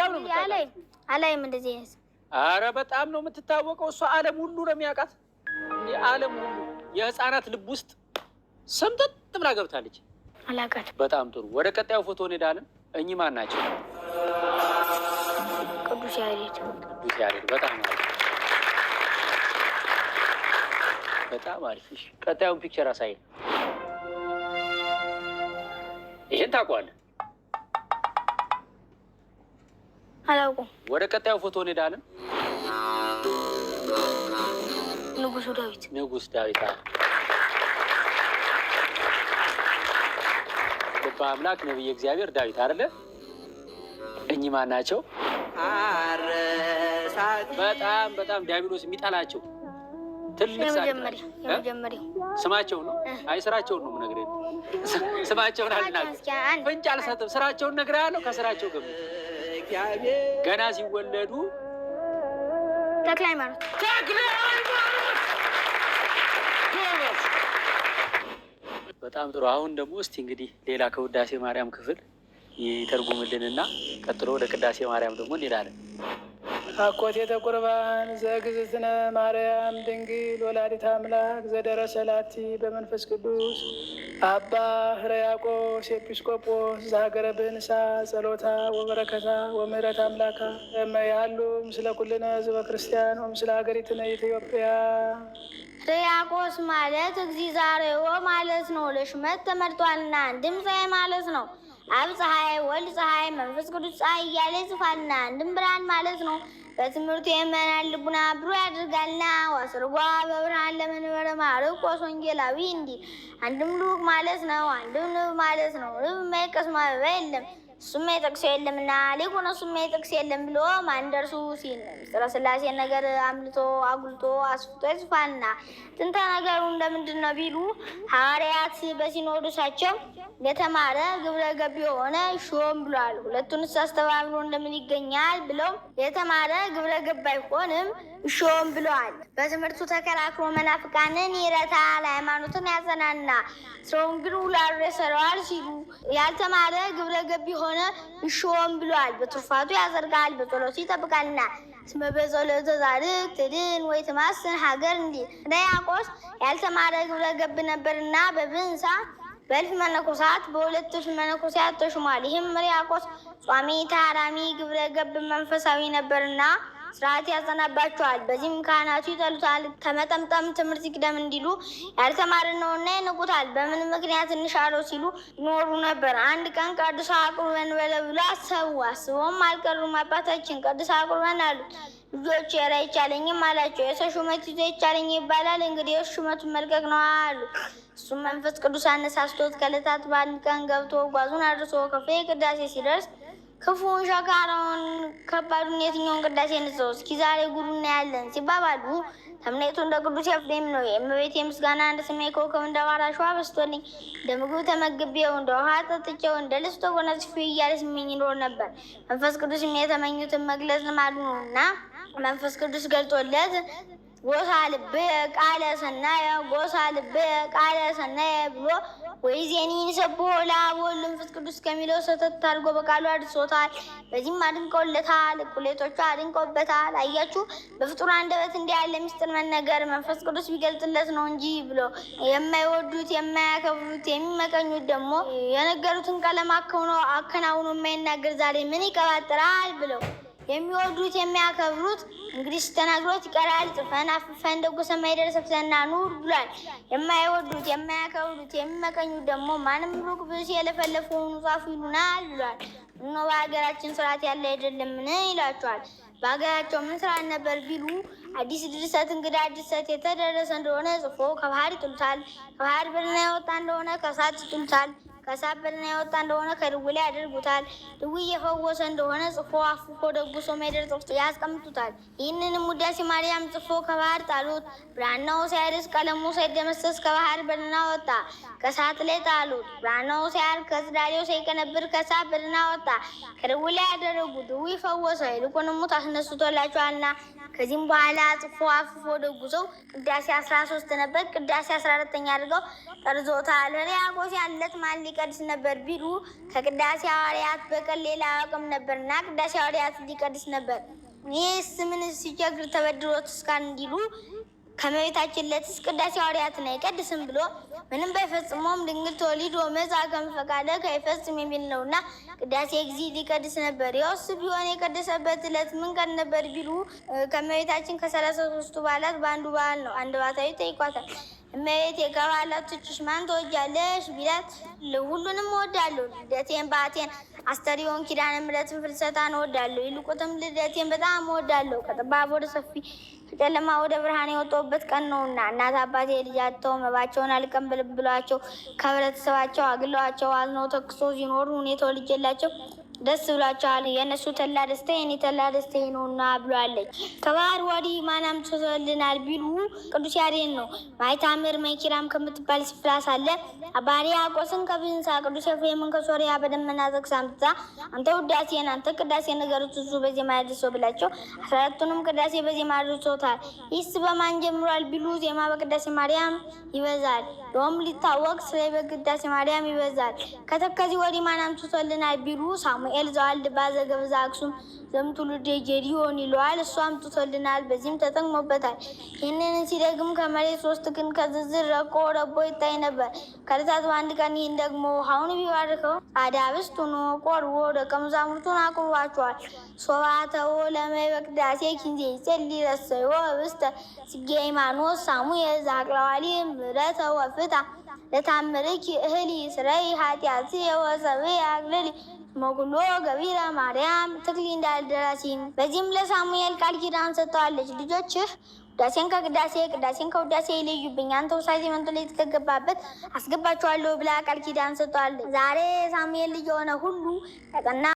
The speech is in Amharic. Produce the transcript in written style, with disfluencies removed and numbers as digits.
በጣም ነው የምታውቃት። አላይም አላይም እንደዚህ አይነት። አረ በጣም ነው የምትታወቀው። እሷ ዓለም ሁሉ ነው የሚያውቃት። የዓለም ሁሉ የህፃናት ልብ ውስጥ ሰምጠጥ ብላ ገብታለች። አላውቃትም። በጣም ጥሩ። ወደ ቀጣዩ ፎቶ እንሄዳለን። እኚህ ማን ናቸው? ቅዱስ ያሬድ። ቅዱስ ያሬድ። በጣም አሪፍ፣ በጣም አሪፍ። እሺ፣ ቀጣዩን picture አሳየን። ይሄን ታውቀዋለህ? አላውቅም። ወደ ቀጣዩ ፎቶ እንሄዳለን። ንጉሱ ዳዊት። ንጉስ ዳዊት። አለ ልበ አምላክ ነቢየ እግዚአብሔር ዳዊት አይደለ? እኚህ ማን ናቸው? በጣም በጣም ዲያብሎስ የሚጠላቸው ትልቅ ጻድቅ ናቸው። የመጀመሪያው። ስማቸው ነው? አይ፣ ስራቸውን ነው የምነግርህ። ስማቸውን አልናገርም፣ ፍንጭ አልሰጥም። ስራቸውን እነግርሃለሁ። ከስራቸው ገምት። ገና ሲወለዱ ተክለ ሃይማኖት። ተክለ ሃይማኖት። ጎበዝ። በጣም ጥሩ። አሁን ደግሞ እስቲ እንግዲህ ሌላ ከውዳሴ ማርያም ክፍል ይተርጉምልንና ቀጥሎ ወደ ቅዳሴ ማርያም ደግሞ እንሄዳለን። አኮቴተ ቁርባን ዘእግዝእትነ ማርያም ድንግል ወላዲተ አምላክ ዘደረሰ ላቲ በመንፈስ ቅዱስ አባ ሕርያቆስ ኤጲስቆጶስ ዘሀገረ ብህንሳ ጸሎታ ወበረከታ ወምህረት አምላካ ያሉ ምስለ ኩልነ ሕዝበ ክርስቲያን ወምስለ ሀገሪትነ ኢትዮጵያ። ሕርያቆስ ማለት እግዚአብሔር ማለት ነው። ለሹመት ተመርጧልና አንድም ፀሐይ ማለት ነው። አብ ፀሐይ፣ ወልድ ፀሐይ፣ መንፈስ ቅዱስ ፀሐይ እያለ ይጽፋልና አንድም ብርሃን ማለት ነው። በትምህርቱ የምእመናን ልቡና ብሩህ ያደርጋልና ወአስርጓ በብርሃን ለመንበረ ማርቆስ ወንጌላዊ እንዲል አንድም ልዑክ ማለት ነው። አንድም ንብ ማለት ነው። ንብ የማይቀስመው አበባ የለም፣ እሱም የማይጠቅሰው የለምና ሊቁ ነው፣ እሱም የማይጠቅሰው የለም ብሎ ማን ደርሱ ሲል ምስጢረ ሥላሴን ነገር አምልቶ አጉልቶ አስፍቶ ይጽፋልና። ጥንተ ነገሩ እንደምንድን ነው ቢሉ ሐዋርያት በሲኖዶሳቸው የተማረ ግብረ ገብ የሆነ ሾም ብሏል። ሁለቱንስ አስተባብሮ እንደምን ይገኛል ብለው የተማረ ግብረ ገብ አይሆንም ሾም ብለዋል። በትምህርቱ ተከራክሮ መናፍቃንን ይረታል፣ ሃይማኖትን ያጸናና ሰውን ግን ውሎ አድሮ ይሰራዋል ሲሉ ያልተማረ ግብረ ገብ የሆነ ሾም ብለዋል። በትሩፋቱ ያጸድቃል፣ በጸሎቱ ይጠብቃልና እስመ በጸሎተ ጻድቅ ትድን ወይ ትማስን ሀገር እንዲል ሕርያቆስ ያልተማረ ግብረ ገብ ነበርና በብህንሳ በእልፍ መነኮሳት በሁለት እልፍ መነኮሳት ተሹሟል። ይህም ሕርያቆስ ጿሚ ታራሚ ግብረ ገብ መንፈሳዊ ነበርና ስርዓት ያጸናባቸዋል። በዚህም ካህናቱ ይጠሉታል። ከመጠምጠም ትምህርት ይቅደም እንዲሉ ያልተማረ ነውና ይንቁታል። በምን ምክንያት እንሻለው ሲሉ ይኖሩ ነበር። አንድ ቀን ቀድሶ አቁርበን በለ ብሎ አሰቡ። አስበውም አልቀሩም። አባታችን ቀድሶ አቁርበን አሉት። ልጆች ኧረ አይቻለኝም አላቸው። የሰው ሹመት ይዞ ይቻለኝ ይባላል። እንግዲህ ሹመቱን መልቀቅ ነው አሉ። እሱም መንፈስ ቅዱስ አነሳስቶት ከዕለታት በአንድ ቀን ገብቶ ጓዙን አድርሶ ከፍሬ ቅዳሴ ሲደርስ ክፉውን ሸካራውን ከባዱን የትኛውን ቅዳሴ ንጽው እስኪ ዛሬ ጉዱ እናያለን ሲባባሉ ተምኔቱ እንደ ቅዱስ ኤፍሬም ነው። የእመቤቴ ምስጋና እንደ ስሜ ኮከብ እንደ ባራ አሸዋ በዝቶልኝ እንደ ምግብ ተመግቤው እንደ ውሃ ጠጥቼው እንደ ልብስ ተጎናጽፌው እያለ ሲመኝ ይኖር ነበር። መንፈስ ቅዱስም የተመኙትን መግለጽ ልማዱ ነው እና መንፈስ ቅዱስ ገልጦለት ጎሳ ልብ ቃለ ሰናየ ጎሳ ልብ ቃለ ሰናየ ብሎ ወይዜኒ ሰብሖ ለአብ ወወልድ ወመንፈስ ቅዱስ ከሚለው ሰተት አድርጎ በቃሉ አድርሶታል። በዚህም አድንቀውለታል። እኩሌቶቹ አድንቀውበታል። አያችሁ፣ በፍጡር አንደበት እንዲህ ያለ ምስጢር መነገር መንፈስ ቅዱስ ቢገልጽለት ነው እንጂ ብሎ የማይወዱት የማያከብሩት የሚመቀኙት ደግሞ የነገሩትን ቀለም አከናውኖ የማይናገር ዛሬ ምን ይቀባጥራል ብለው የሚወዱት የሚያከብሩት እንግዲህ ተናግሮት ይቀራል። ጽፈን አፍፈን ደጎ ሰማይ ደረሰብሰና ኑር ብሏል። የማይወዱት የማያከብሩት የሚመቀኙት ደግሞ ማንም ሩቅ ብስ የለፈለፈ ሆኑ ጻፉ ይሉናል ብሏል። እኖ በሀገራችን ስርዓት ያለ አይደለምን ይላቸዋል። በሀገራቸው ምን ስርዓት ነበር ቢሉ አዲስ ድርሰት እንግዳ ድርሰት የተደረሰ እንደሆነ ጽፎ ከባህር ይጥሉታል። ከባህር ብርና የወጣ እንደሆነ ከእሳት ይጥሉታል። ከእሳት በልና የወጣ እንደሆነ ከድውይ ላይ ያደርጉታል። ድውይ የፈወሰ እንደሆነ ጽፎ አፍፎ ደግሶ ማይደር ጽፎ ያስቀምጡታል። ይህንንም ውዳሴ ማርያም ጽፎ ከባህር ጣሉት። ብራናው ሳያርስ ቀለሙ ሳይደመሰስ ከባህር በልና ወጣ። ከእሳት ላይ ጣሉት። ብራናው ሳያርቅ ከጽዳሌው ሳይቀነብር ከእሳት በልና ወጣ። ከድውይ ላይ ያደረጉ ድውይ ፈወሰ። ይልቁንም ሙት አስነስቶላቸዋልና። ከዚህም በኋላ ጽፎ አፍፎ ደጉሰው ቅዳሴ 13 ነበር። ቅዳሴ 14ኛ አድርገው ጠርዞታል። ሕርያቆስ ያለት ማን ሊቀድስ ነበር ቢሉ ከቅዳሴ ሐዋርያት በቀር ሌላ አያውቅም ነበርና ቅዳሴ ሐዋርያት ሊቀድስ ነበር። ይህስ ምን ሲቸግር ተበድሮት እስካን እንዲሉ ከመቤታችን ለትስ ቅዳሴ ሐዋርያትን አይቀድስም ብሎ ምንም ባይፈጽመውም ድንግል ተወሊድ ወመጽአ ከመ ፈቃደ ከይፈጽም የሚል ነውና ቅዳሴ እግዚእ ሊቀድስ ነበር። ያውስ ቢሆን የቀደሰበት ዕለት ምን ቀን ነበር ቢሉ ከመቤታችን ከ33ቱ በዓላት በአንዱ በዓል ነው። አንድ ባታዊ ጠይቋታል። እመቤቴ ከበዓላቶችሽ ማን ትወጃለሽ ቢላት ሁሉንም እወዳለሁ፣ ልደቴን፣ በዓቴን፣ አስተርእዮን፣ ኪዳነ ምሕረትን፣ ፍልሰታን እወዳለሁ። ይልቁንም ልደቴን በጣም እወዳለሁ። ከጠባብ ወደ ሰፊ ከጨለማ ወደ ብርሃን የወጣሁበት ቀን ነውና እናት አባቴ ልጅ አጥተው መባቸውን አልቀበልም ብሏቸው ከህብረተሰባቸው አግለዋቸው አዝነው ተክሶ ሲኖሩ እኔ ተወልጄላቸው ደስ ብሏቸዋል። የእነሱ ተላ ደስታ የኔ ተላ ደስታ ነውና ብሏለች። ከባህር ወዲህ ማን አምጥቶልናል ቢሉ ቅዱስ ያሬድ ነው። ማይታምር መኪራም ከምትባል ስፍራ ሳለ አባ ሕርያቆስን ከብህንሳ ቅዱስ ኤፍሬምን ከሶርያ በደመና ጠቅሳ አምጥታ አንተ ውዳሴን አንተ ቅዳሴ ነገሩት እሱ በዜማ ያድርሰው ብላቸው 14ቱንም ቅዳሴ በዜማ አድርሶታል። ይህስ በማን ጀምሯል ቢሉ ዜማ በቅዳሴ ማርያም ይበዛል። ዮም ሊታወቅ ስለ በቅዳሴ ማርያም ይበዛል። ከተከዚ ወዲህ ማን አምጥቶልናል ቢሉ ሳሙኤል ዘዋልድባ ዘገብዛ አክሱም ዘምትውልደ ጌዲዮን ይለዋል። እሱ አምጥቶልናል፣ በዚህም ተጠቅሞበታል። ይህንን ሲደግም ከመሬት 3 ክንድ ከዝዝር ረቆ ረቦ ይታይ ነበር። ከዕለታት በአንድ ቀን ይህን ደግሞ ውሃውን ቢባርከው ጻዳ ኅብስት ሆኖ ቆርቦ ደቀ መዛሙርቱን አቁርቧቸዋል። ሶባተዎ ለመይ በቅዳሴ ኪንዜ ይጼልይ ረሰዮ ኅብስተ ጽጌ ሃይማኖት ሳሙኤል ዘአቅለዋሊ ምሕረተ ወፍታ ለታምርኪ እህሊ ስረይ ኃጢአት ወሰብእ አቅልሊ መጉሎ ገቢረ ማርያም ትክሊ እንዳልደራሲ። በዚህም ለሳሙኤል ቃል ኪዳን ሰጥተዋለች። ልጆችህ ውዳሴን ከቅዳሴ ቅዳሴን ከውዳሴ ይለዩብኝ፣ አንተ ውሳሴ መንጦላዕት ከገባበት አስገባቸዋለሁ ብላ ቃል ኪዳን ሰጥተዋለች። ዛሬ ሳሙኤል ልጅ የሆነ ሁሉ ያቀና